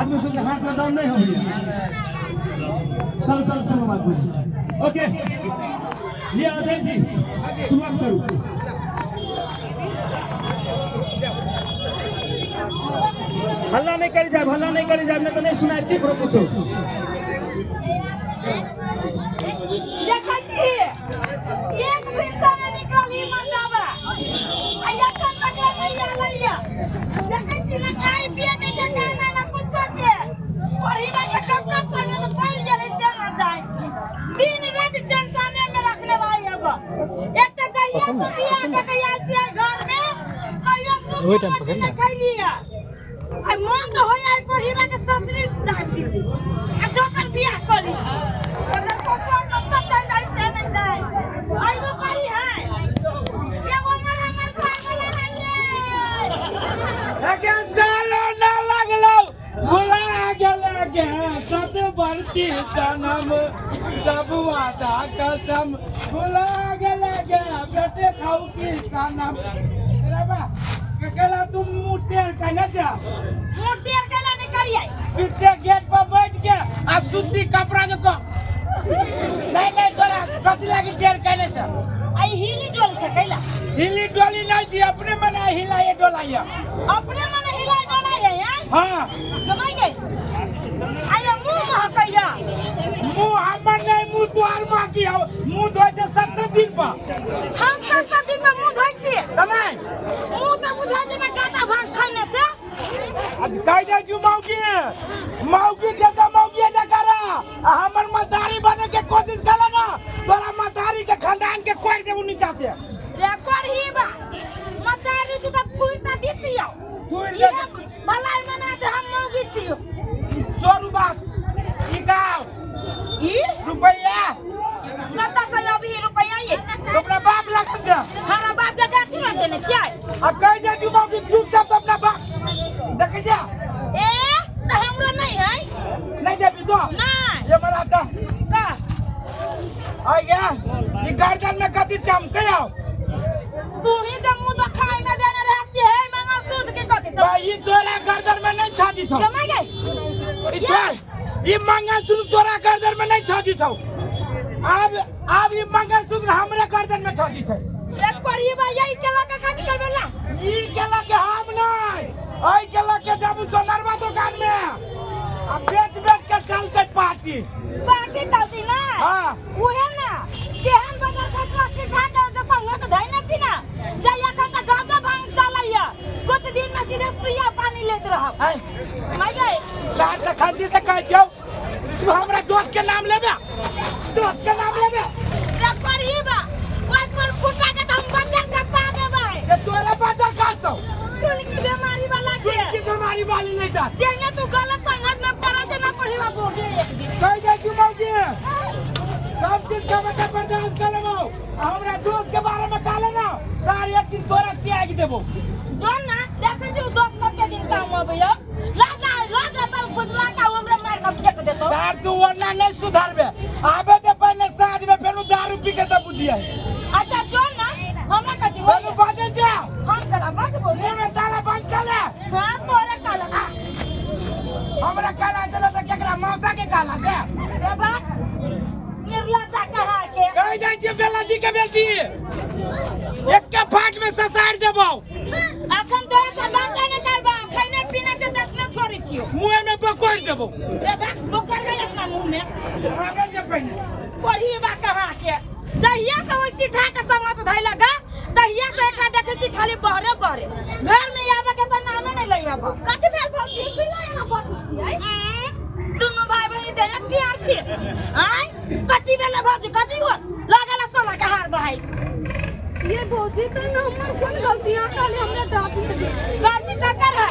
आदमी सबके हाथ में दम नहीं हो भैया। चल चल कोनो बात नहीं। ओके, लिया अजय जी, शुरुआत करू। हल्ला नहीं करी जाए, हल्ला नहीं करी जाए, नहीं तो नहीं सुनाई केकरो कुछो। देखै छी, एक भिनसरे निकलल ई मर्दाबा आ एखन तक ले नहि आलैया। देखै छी ने, खाय पिए के ठेकाना ना कुछो के। पढ़ीबा के चक्कर संगे तऽ पड़ि गेलै से ना जाय। दिन राति टेंशने में रखने रहै। अब एक तऽ जहिया से बियाह कऽ के आयल छियै घर में, कहियो सुख ओहि टाइम रोटी पकड़ नहि ने। खैलियै। आ मन तऽ होइया पढ़ीबा के ससुरी दाबि दियौ आ दोसर बियाह कऽ ली। ओकर कसो कतऽ चलि जाइ से नहि जाइ। अइबो करी है एगो हमर हमर घरवला है ये। एके सालो ना लगलो भुला गेले गे सत बरती सनम, सब वादा कसम भुला गेले गे बेटे खाऊ की सनम। रे बा केला तुम मुंह टेढ़ के जा। मुँह टेढ़ कैला नहि करियै? पीछे गेट पर बैठ के आ सूती कपड़ा जो को नहीं नहीं, तोरा कथी लागी टेढ़ केने छ? आ ई हिली डोल छै कैला? हिली डोली नहीं छी, अपने मने हिलाए डोलाइए। अपने मने हिलाई डोलाई है हैं? हाँ। गमाई गई आया मुँह महकैया। मुंह हमर नहीं, मुंह तोहर महकी हौ। मुंह धोइ से सब सब दिन पर। हम सब सब दिन पर मुंह धोइ छियै। त नहीं। मुंह तऽ बुझाइ छै ने गाता भांग खैने छै। आ कहि दै छु मौगी, मौगी छै तऽ मौगी जे करा आ हमर मतारी बने के कोशिश कला ना, तोरा मतारी के खानदान के कोड़ देबू नीचा से। रे करही बा मतारी तू तऽ थुरि तऽ दितियौ। थुरि दे। इहे भलाई मना जे हम मौगी छियौ। 100 रुपा निकाल। ई रुपैया कतऽ से अभी रुपैया ये? अपना बाप लगन से। हमरा बाप के गाछी रोपि देने छियै। आ कहि दे छु मौगी चुपचाप तऽ अपना बाप देखै छै। ए तऽ हमरो नहीं है। नहीं देबी तो? नहीं। ये मरा तऽ का आ गया ई गर्दन में कथी चमके आओ? तू ही जब मुंह देखाई में देने रहे से है मंगलसूत्र के कथी बा ई तोरा गर्दन में नहीं छाजी छौ। जमा गई। ई छोड़, ई मंगलसूत्र तोरा गर्दन में नहीं छाजी छौ। आब आब ई मंगलसूत्र हमरे गर्दन में छाजी छै। रे करिबा यही केला के कथी करबे ला? ई केला के हम नहीं, एहि केला के जाबू सोनरवा दुकान में आ बेच बेच के चलते पार्टी। पार्टी चलती ना? हाँ। उहे ना केहन बदल खसवा सीधा के जे संग त धैने छी ना जे एखन त गांजा भांग चलैया, कुछ दिन में सीधे सुइया पानी लेत रहब। आय। माय गए। सार त खंती से कहै छियौ, तू हमरा दोस्त के नाम लेबे, दोस्त के नाम लेबे। रे करही बा ओइ पर फुटा के त हम बजर खसा देबै। ए तोरा बजर खसतौ। टुनकी बीमारी वाला के। टुनकी बीमारी वाली नहीं जा। जेने तू गलत संगत में पड़ल छै ना पढ़ेबा बोगे एक दिन। कहि दै छी मौगी, सब चीज के बता बर्दाश्त कर लेबो, हमरा दोस्त के बारे में कहले ना सार एक दिन तोरा त्याग देबो। जो ना देखै छी उ दोस्त कते दिन काम अबैया। राजा राजा तल फुसला के हमरा मार के फेंक देतो। सार तू ओना नहीं सुधरबे, आबे दे पहले साँझ में फेरू दारू पी के तब बुझिए। अच्छा जो ना हमरा कथी होइया? फेरू बाजै छै। हम कला बाजबो? मुंह में ताला बंद कर ले। हां तोरे काला। हमरा काला से त केकरा मौसा के काला से? रे बात निर्लज्जा कहा के। कहि दै छी बेला जी के बेटी एक के फाट में ससार देबो। अखन तोरा से बात नहीं करबा, खैने पीने छै ततने छोड़ै छियो। मुंह में बकोड़ देबो। रे बात बकोड़ गई अपना मुंह में। आबे जे पहिने। पढ़ी बा कहा के। जहिया से ओइ सीठा के संगत धैलक गा, तहिया से एकरा देखै छी खाली बहरे बहरे, घर में आबे के त नामे नहीं लई आबो। कथी भेल भौजी? केना एना बजै छियै? दुनू भाई बहिन देने टेढ़ छी। आय कथी भेलै भौजी? कथी होत? लागल सोना के हार बहाई। ये भौजी त में हमर कोन गलती है? खाली हमरा डांट में छी। गलती ककर है?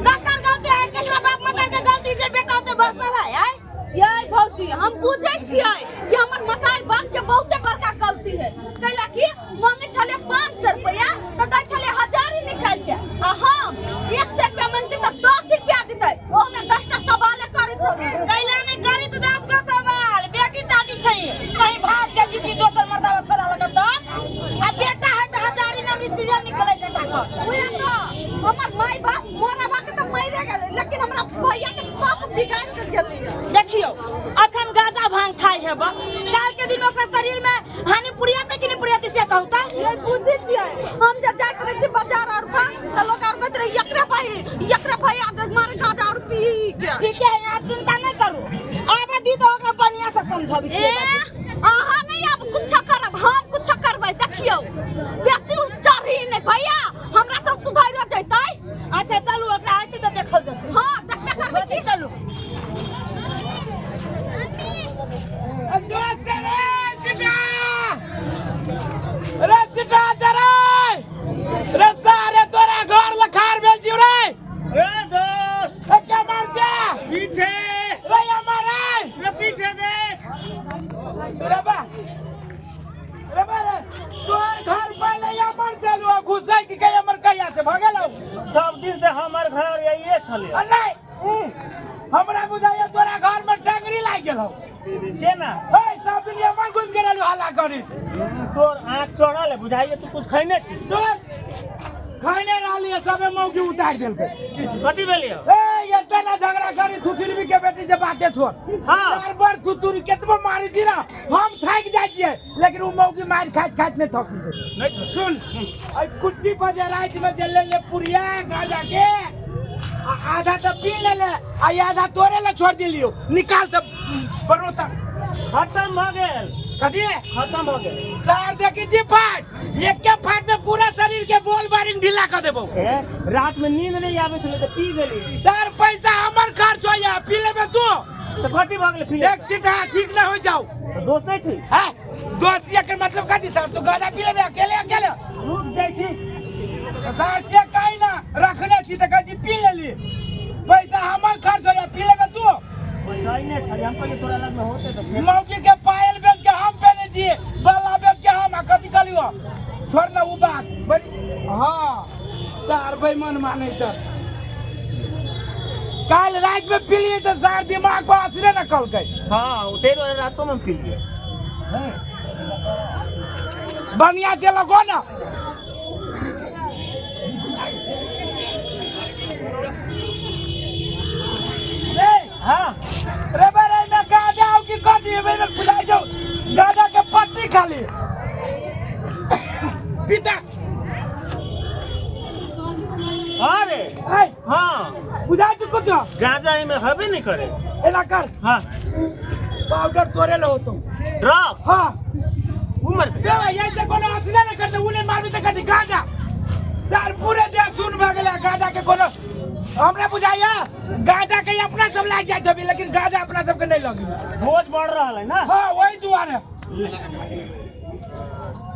ककर गलती है? केकरा बाप मतार के गलती जे बेटा ओते बसल है? आय ये भौजी हम बुझै छियै कि हमर मतार बाप के बहुते बड़का गलती है। कैला कि मांगे छले 500 रुपया त दै छले 1000 ही निकाल के, आ हम 100 रुपया मांगते त 10 रुपया दितै, ओ हमें 10 टा सवाल करे छले। कैला नहीं करी त 10 गो सवाल। बेटी चाटी छै कहीं भाग के जीती दोसर मर्दावा छोड़ा लगत त, आ बेटा है त हजारी नमरी सीजन निकले के टाका। पर। उहे तऽ हमर माय बाप मरबा के तऽ मरिए गेलै, लेकिन हमरा भैया के सब बिगाड़ के गेलैया। देखियौ, अखन गांजा भांग खाइ हेब, काल के दिन में ओकरा शरीर में हानि पुरियाते कि नहीं पुरियाते से कहू त। ये बुझै छियै, हम जे जाइत रहै छी बाजार आर पर तऽ लोग आर कहैत रहै एकरे बहिन, एकरे भैया जे मारे गांजा आर पी के। ठीक है, यहाँ चिंता नहीं करू, आब दी तो ओकरा बढ़िया से समझाबी ए छियै। अहाँ नहीं आब कुछ करब, हम कुछ करबै। देखियौ बेसी चढ़ी नहीं भैया, हमरा सब सुधैरो जैतै। अच्छा चलू, ओकरा हेतै तऽ देखल जेतै। हाँ देखबे करबै की। चलू। दोस्त रे सीटा रे, सीटा जरा रे, सारे तोरा घर लखार भेल छियौ रे। ए दोस्त, ए के मार छे पीछे रे, अमर रे। रे पीछे देख रे बा रे बा रे, तोहर घर पहले अमर चलू घुसै की के अमर कहिया से भऽ गेलौ? सब दिन से हमर घर यही छले। अरे नहीं, हमरा बुझाइया तोरा घर में टंगरी लागि गेलौ। केना? ए सब दिन अमर घुमि गेल रहलौ हल्ला करी। तोर आँख चढ़ल है, बुझाइए तू कुछ खैने छी। तोर खैने रहलियै, सबे मौकी उतारि देलकै। कथी भेलियो? ए एते ना झगड़ा करी थुथुरबी के बेटी से बाते छोड़। हाँ। चार बड़ थुथुर केतबो मारी छी ना, हम थाकि जाइ छियै, लेकिन उ मौकी मारि खाइत खाइत नहि थकी छै। नहीं थकी। सुन, एहि कुट्टी पर जे राति में जे ले ले पुरिया गांजा के, आ आधा तऽ पी ले ले आ ई आधा तोरे ले छोड़ दिलियो, निकाल तऽ बनो तऽ खत्म भऽ गेल। कथी खत्म भऽ गेल? सार देखी छी फाट, एके फाट में पूरा शरीर के बोल बारिंग ढीला कर देबो। ए, रात में नींद नहीं आबै छलै तऽ पी गेली। सर पैसा हमर खर्च होइया, पी लेबे तू तऽ कथी भऽ गेलै पी? एक सीट है, ठीक ना हो जाओ। दोस्त नहीं छी? है दोस्त ये के मतलब कथी सर? तू गांजा पी लेबे अकेले अकेले? रुक जाइ छी। तो सर से कहीं ना रखने छी तऽ कहै छी पी लेली, पैसा हमर खर्च होइया, पी लेबे तू। बचैने छली, हम कहलियै तोरा लगमे होतै तऽ फेर। मौकी के पायल बेच के हम पहने छियै, बाला बेच के हम, आ कथी कहलियो छोड़ ना उ बात। हाँ सार बेईमान माने तऽ काल रात में पीलिए तऽ सार दिमाग पर असरे न कलकै। हाँ, ओ ताहि दुआरे रातो में हम पीलियै। बढ़िया से लगो ना। रे हाँ रे बे रे, में गांजा हो कि कथी है? में बुझाइ छौ गांजा के पत्ती खाली पिता। हाँ रे। ऐ हाँ बुझाइ छौ कुछ? गांजा एहिमे हेबे नहीं करे। एना कर। हाँ पाउडर तोरे ल होतो। ड्रग्स? हाँ। उमर पे दे भाई, ऐसे कोनो असले नहीं करते, उने मारबी तऽ कथी गांजा सर पूरे देश सुन भऽ गेलै गांजा के। कोनो हमरा बुझाइया गांजा के अपना सब लागि जाइत होबी, लेकिन गांजा अपना सबके नहीं लगी। बोझ बढ़ रहल है ना। हाँ वही दुआरे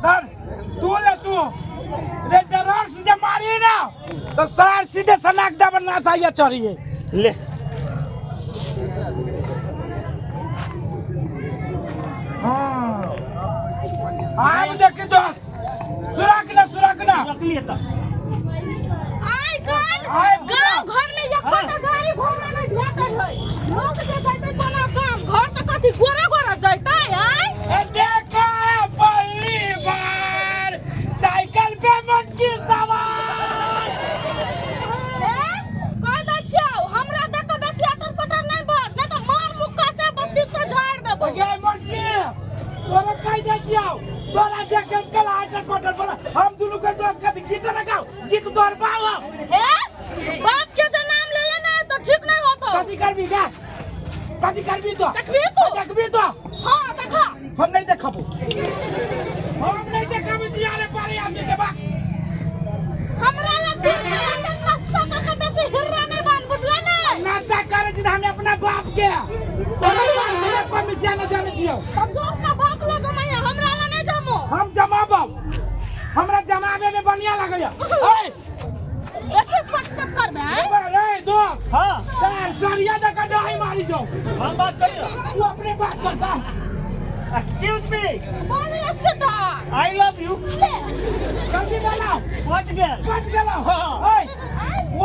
सर तू ले तू रे ड्रग्स जे मारी ना तो सर सीधे सनाक दबर ना साइया चढ़िए। ले हाँ आब देखी दोस्त, सुरक ना सुरक ना रखलिए तऽ। आइ काल्हि आइ गाँव घर में एखन गाड़ी घोड़ा नहीं भेटै है, लोक जे जैतै कोनो गाम घर तऽ कथी गोरे गोरे जैतै? आइ ए देखा पहली बार साइकिल पे मोटकी सवार। ए कह दै छियौ, हमरा देख कऽ बेसी अटर पटर नहीं बज, नहीं तऽ मार मुक्का से 32 से झाड़ि देबौ। गे मोटकी, तोरा कहि दै छियौ, तोरा देख के कल आटर पटर बोला हम दुनू के दोस्त कथी गीत न गाओ, गीत तोहर बाओ। ए बाप के जे नाम ले ले ना तऽ ठीक नहीं होतो। कथी करबी गे? कथी करबी तो? देखबी तू? देखबी तो? हाँ देखा। हम नहीं देखबो, हम नहीं देखबो जियारे पारे आदमी के बा। हमरा लग नशा कऽ के बेसी हिर्रा नहीं बन, बुझला ने? नशा करे छी तऽ हम अपना बाप के, तोरा बाप के कमिसिया न जाने छियौ। तब जो अपना बाप ला जमाइया, हमरा ला नहीं जमो। हम जमाबब, हमरा जमाबे में बढ़िया लगैया। ओए बेसी पट पट करबे आँय? रे दोस्त। हाँ सर सरिया जगह डहाई मारी जो। हम बात करियो। तू अपने बात करता। Excuse me. बोल रे सेटा। I love you. ले जल्दी बोलाओ। फट गेल। फट गेलो। हाँ। ओए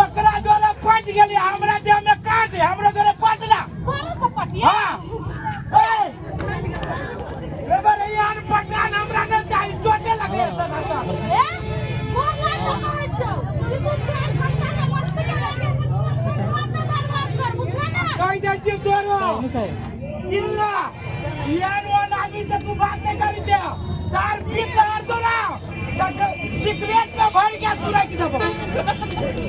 ओकरा जोरे फट गेली, हमरा देह में काट दे, हमरा जोरे फट ना। बारह सौ पटिया। हाँ ओए रे बरे यार पटना हमरा न चाही, चोटे लगे सर सर। ए बोल नहीं तो कहै छियौ। चिल्ला यान वन आदमी से तू बात नहीं करी छे सार पीत लहर तोरा तक सिगरेट में भर के सुराई देबो।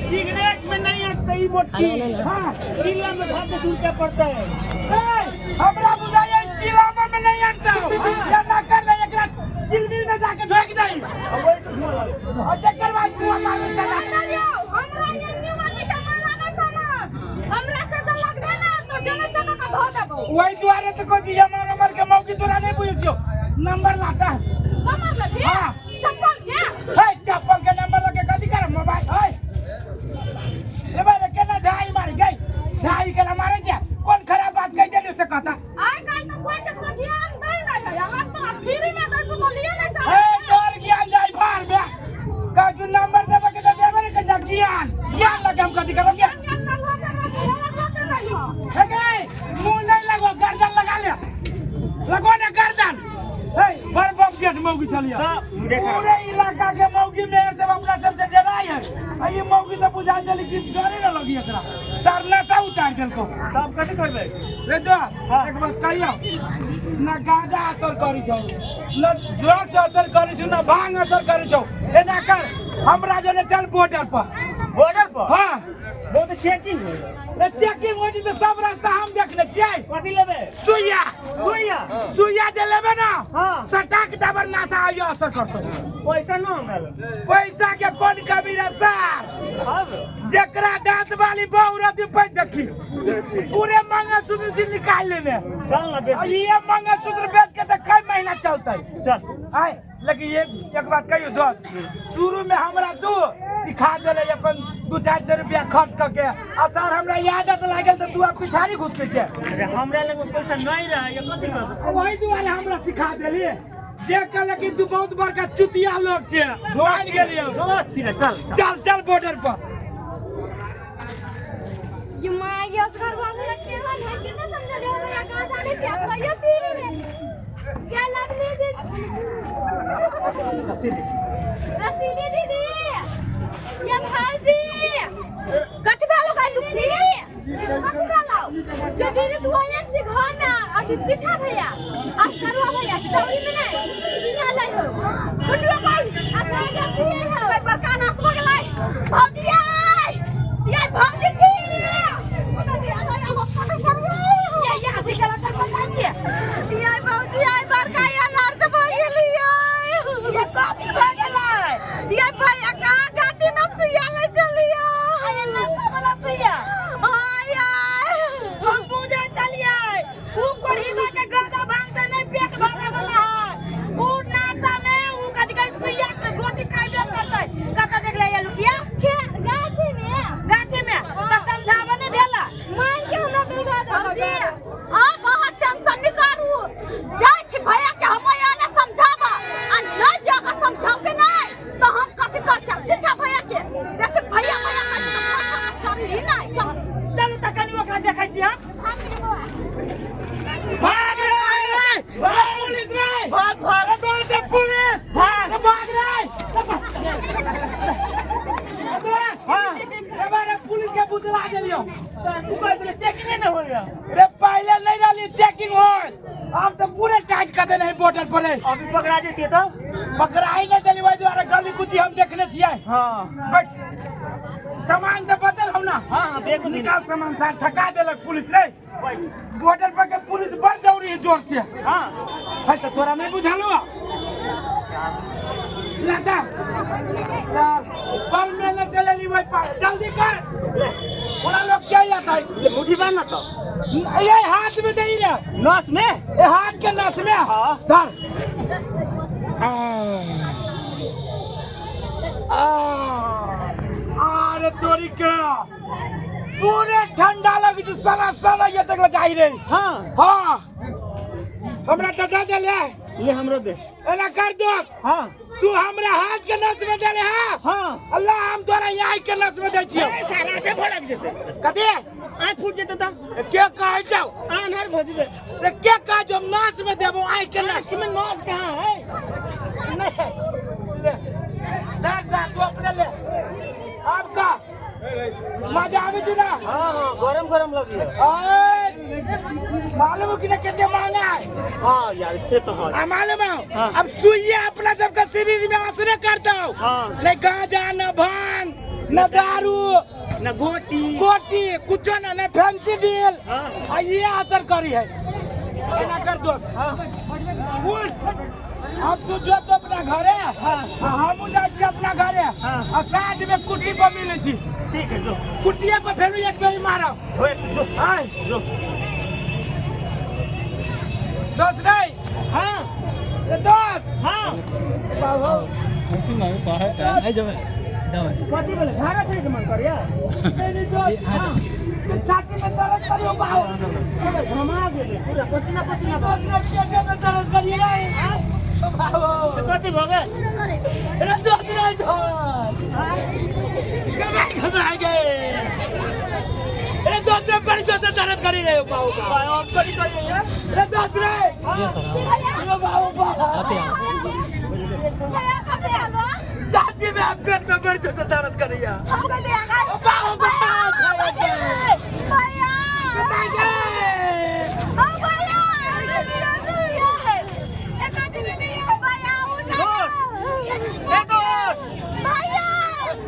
सिगरेट में नहीं अटता ई मोटी। हाँ। चिल्ला में 250 रुपया पड़ता है। ए, हमरा बुझाइए चिल्ला में नहीं अटता या ना कर ले एकरा चिलमिल में जाके झोंक दई और वही से धुआं लगे। और जेकर बाद मुंह मारे साला। हमरा एन्ने वाली के माला नहीं समझ, हमरा से तो लगबे ना तो जने से का धो देबो। वही दुआरे तो को जी हमर नंबर के मौकी तोरा नहीं बुझै छियो, नंबर लाता है। नंबर लेबी? हाँ। चप्पल के? हे चप्पल के नंबर लगे कथी कर मोबाइल है रे भाई रे केना ढाई मार गई ढाई केना मारे छै कोन खराब बात कह देलियो से कहता। आइ काल्हि तऽ कोइ ककरो ज्ञान दै नहि है, हम तोरा फ्री में दै छौ तऽ लिए नहि हे चाहै। तोर ज्ञान जाय भार बे कहू नंबर देबे के तऽ देबे ने कर ज्ञान ज्ञान लगे हम कथी करब ज्ञान। ज्ञान लगबो के रहै, लगबो के रहै। हे गई मुंह नहीं लगो गर्दन लगा ले लगो ना गर्दन। हे बड़ बम जेठ मौगी चलिया सब मुझे खराब। पूरे इलाका के मौगी में सब अपना सबसे डराई है आ ये मौगी तो बुझा देली कि डरे न लगी एकरा सर नशा उतार देलको। तब कथी करबै? रे दोस्त एक बात कहियो ना गांजा असर करी छौ ना ड्रग्स असर करी छौ ना भांग असर करी छौ, एना कर हमरा जने चल बॉर्डर पर। बॉर्डर पर? हाँ। बहुत चेकिंग हो। रे चेकिंग हो जी तो सब रास्ता हम देखने छियै। कथी लेबै? सुइया। सुइया? सुइया जे लेबै ना हाँ। सटाक दबर नशा आइयो असर करतौ। पैसा ना हमरा लग। पैसा के कोन कमी रे सर? अब जेकरा दांत वाली बहू रहती पैसा देखी पूरे मंगलसूत्र जी निकाल लेने। चल ना बेच। ये मंगलसूत्र बेच के तो कई महीना चलते। चल आए लेकिन ये एक बात कहियो दोस्त, शुरू में हमरा तू सिखा देले अपन 200-400 रुपया खर्च करके आ सर हमरा आदत लागल तो तू अब पिछाड़ी घुस के छे। अरे हमरा लग पैसा नहीं रहा ये कथी करब? वही दुआरे हमरा सिखा देली जे कहले कि तू बहुत बड़का चुतिया लोग छे। मान गेलियो दोस्त छी रे, चल चल चल बॉर्डर पर। ये माँ ये असगर बाबू ना केहन है के ना समझले हमरा कहाँ जाने छै कहियो पी रे क्या लगले जे रसीली दीदी या भाजी कथी भेलो गाय दुखनी? कथी भेलो? जो दीदी तू आयल छी घर में अथी सीठा भैया असगरवा भैया चौरी में नहीं सीना लै हो कुटुआ भाई आ कहे के पिए हो। कोई बड़का नाथ भऽ गेलै। भौजी आइ यार भौजी छी यार भौजी आइ बड़का अनर्थ भऽ गेलियै। ये कथी भऽ गेलै? यार भैया कहाँ गाछी में सुइया लै चलियो? अरे नशा वाला सुइया। हाँ यार हम बुझै छलियै उ कोढ़ीबा के गांजा भांग से नहीं पेट भरे वाला है, उ नशा में उ कथी कहै सुइया के गोटी खाइबे करतै। कतऽ देखले ये लुकिया? गाछी में। गाछी में तऽ समझाबऽ नहि भेला। मार के हमरा बेगा दे। भौजी आप अहाँ टेंशन नहीं करू, जाइ छी भैया के हम आने समझाबऽ आ नहीं जे अगर समझाओ के नहीं तो हम कथी कर छी सीधा भैया के जैसे भैया भैया कहै छी तऽ माथा पर चढ़ी नहीं। चल चलू तऽ कनि ओकरा देखै छी हम। भाग रे भाग पुलिस रे भाग भाग अरे दोस्त रे पुलिस भाग भाग रे दोस्त। हाँ रे भाई रे पुलिस के बुझला गेलियो। तू कहै छले चेकिंग नहीं होइया। रे पहले नहीं रहली चेकिंग होय, अब तो पूरे टाइट कर देने है बॉर्डर पर। अभी पकड़ा जेतियै तब? पकड़ाई नहीं देली वही दुआरे गली कुची हम देखने छियै। हाँ बैठ सामान तो बचल हौ ना। हाँ हाँ बेग में निकाल सामान सार थका देलक पुलिस रे। बैठ बॉर्डर पर के पुलिस बड़ दौड़ी है जोर से। हाँ है तो तोरा नहीं बुझालो लादा सर पर में न चले ली वही पर जल्दी कर थोड़ा लोग चल जाता है। ले मुट्ठी बांध ना तो ये हाथ में दे रे नस में ये हाथ के नस में। हाँ। धर अरे तोरी के पूरे ठंडा लगे छै साला साला ये तक जाई रे। हाँ हाँ हमरा दादा देले ले हमरो दे एना कर दोस्त। हाँ तू हमरा हाथ के नस में देले है। हाँ अल्लाह हम तोरा यहाँ के नस में दै छियौ। साला के भड़क जेतै। कथी? आँख फूट जेतै तऽ के कहै छौ? आन्हर भऽ जेबै। रे के कहै छौ हम नस में देबौ आँख के नस? आँख में नस कहाँ है? नहीं ले धर सार तू अपने ले। अब का मजा आबै छौ ना? हाँ हाँ गरम गरम लगी है। अरे मालूम हो कि ना कितने महंगा है। हाँ यार से तो है। आ मालूम हो? हाँ। अब सुइया अपना सबके शरीर में असरे करता हो। हाँ। नहीं गांजा न भांग न दारू न गोटी गोटी कुछो न, न फैंसी डील। हाँ। आ ये असर करी है। एना कर दोस्त। हाँ। उठ। अब तू जो तो अपना घरे। हाँ। आ हमहूँ जाइ छी अपना घरे। हाँ। आ साँझ में कुट्टी पर मिलै छी। ठीक है जो। कुट्टिए पर फेरू एक बेरी मारब। होए जो। आय। जो। दोस्त नहीं। हाँ। ए दोस्त। हाँ। बाबू। कथी बोले झाड़ा फिरे के मन करिया? नहीं दोस्त। हाँ। छाती में दर्द करियो बाबू। घमा गेलै पूरा पसीना पसीना। दोस्त रे पेटे में दर्द करिए रे। बाबू। कथी भऽ गेल? अरे दोस्त रे दोस्त। घबरा घबरा गए। अरे दोस्त रे बड़ी जोर से दर्द करी रहे हो बाबू। भाई और कथी करिए यार? अरे दोस्त रे। यो बाबू बाबू। भैया कथी भेलो? छाती में आप पेट में बड़ी जोर से दर्द करिया। हम कह दिया गए। बाबू बाबू। भैया। घबरा गए। ओ भैया। भैया उठा। ए दोस्त। भैया।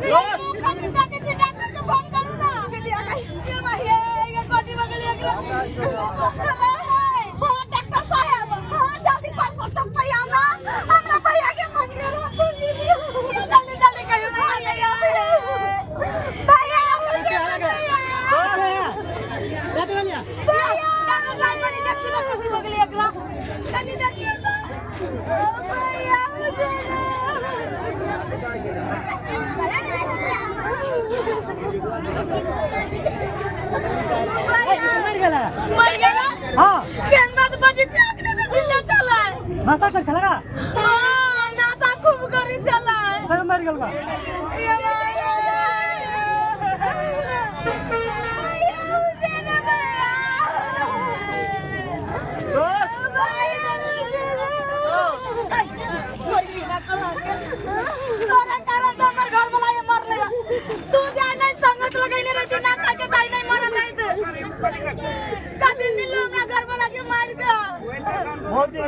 दोस्त। कथी ताके छी डॉक्टर के फोन करू ना। ये भैया ये कथी बगल एकरा। हाँ डॉक्टर साहब, हाँ जल्दी 500 तक भैया ना हमरा भैया के मन गेल। जल्दी जल्दी कहियो ना। भैया उठे ना भैया। भैया। भैया डॉक्टर साहब कनी देखियो ना कथी बगल एकरा। कनी देखियो ना। भैया उठे ना। मर गेला। मर गेला? हाँ। केहन बात बजै छै अखने तऽ जिंदा छलै। नशा कर छला का? हाँ, नाचा खूब करै छलै। कहियो मर गेल बा? ये भैया। भैया उठे ना भैया। दोस्त। भैया उठे ना। तोरा कारण से हमर घर वाला ये मरलै। तू जाय नहीं संगत लगैने रह तू नाचा के ताई नहीं मरल रहत। कथी मिललो हमरा घर वाला के मार के। भौजी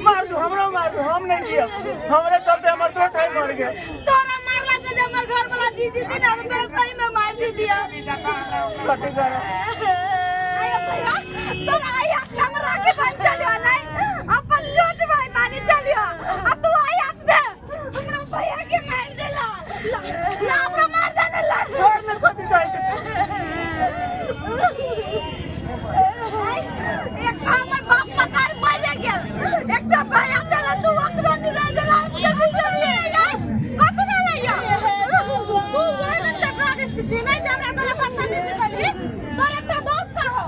मार दू हमरो मार दू हम नहीं जियब। हमरे चलते हमर दोस्त है मर गेल। तोरा मारला से जे हमर घर वाला जी जीती ना तोरा सही में मार दीजिए। कथी करब? आयो भैया तोरा आई हाथ के हम राखी बन चलियो नहीं अपन छोट भाई मानी चलियो आ तू आई हाथ से हमरा भैया के मार देला। ला हमरा मार देना ला। छोड़ ने कथी कहै छै? एक हमर बाप मकार मर गेल एकटा भैया चला तू ओकरा निरा देला। हम कथी करिए? कथी भेलैया? तू ओहि दिन के ड्रगिस्ट छी नहि जे हमरा तोरा बदतमीजी करबी? तोर एकटा दोस्त हौ।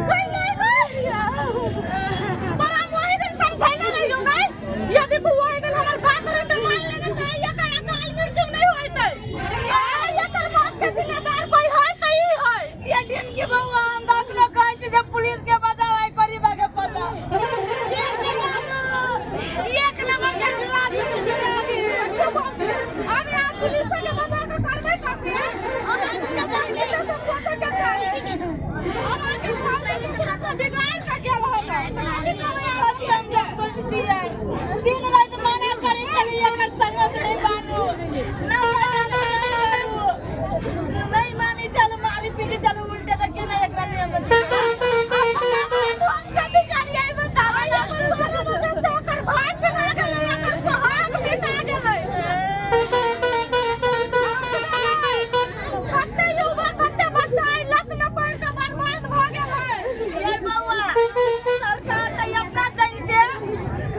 कोइ नहि गइया। तोरा हम ओहि दिन समझैले रहियौ नहि? यदि तू ओहि दिन हमर बात रहितै मान लेने तऽ आइ एकर अकाल मृत्यु नहि होइतै। आइ एकर मौत के जिम्मेदार कोइ है तऽ ई है। ये दिन के बउआ हम तऽ अखनो कहै छी जे पुलिस के बजाओ आई गरीबा के बजाओ। जेल में डालू। एक नंबर के ड्रगिस्ट ड्रगिस्ट। अब यहाँ पुलिस के बजा के करबै कथी? अहाँ सबके पहिले तऽ सोचै के चाही। अब अहाँके सामने के बिगाड़ के गेल होतै। कथी हम लोग सोचतियै? दिन राति मना करै छलियै एकर संगत नहि बानू। ना करू। नहीं मानी चलू मारी पीटी चलू उल्टे तऽ केना एकरा नियम हम कथी करियै बताबै ना। से ओकर भाग छना गेलै, एकर सोहाग मिटा गेलै। कते युवा कते बच्चा आइ लत में पड़ि कऽ बर्बाद भऽ गेलै। ये बउआ सरकार तऽ अपना जानिते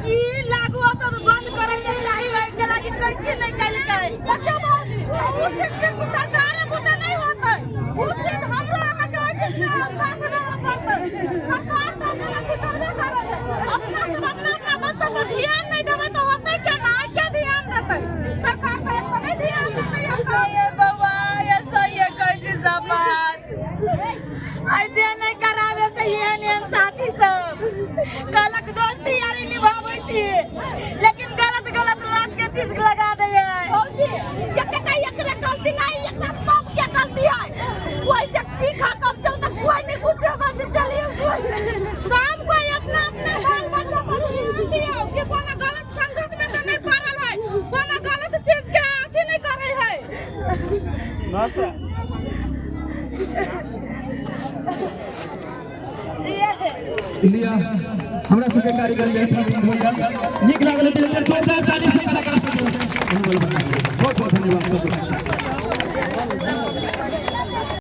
ई लागू औषध बंद करे के चाही के लेकिन कैसे नहीं कलकै। देखियौ भौजी, उ चीज सिर्फ सरकारे बुते नहि होतै। उ चीज हमरो अहाँके ओहि चीज के साथ देबऽ पड़तै। सरकार तऽ एकर अथी करबे करै है। अपना सब अपना अपना बच्चा पर ध्यान नहि देबै तऽ होतै केना? आइ के ध्यान देतै? सरकार तऽ एहिपर नहि ध्यान देतै एखन। ये बउआ ये सही कहै छी सब बात। आइ जे नहीं करावे से एहन एहन साथी सब कहलक दोस्ती यारी निभाबै छी लेकिन गलत गलत लत के चीज लगा दैया। भौजी एकटा एकरे गलती नहीं एकरा सबके गलती है। कोई जब पी खा कब चल तक कोई नहीं कुछ बजै। 900। लिया हमरा सबके कार्यक्रम एहिठाम होइया, नीक लागल तऽ जोरदार ताली से कलाकार सबके बहुत बहुत धन्यवाद सबके।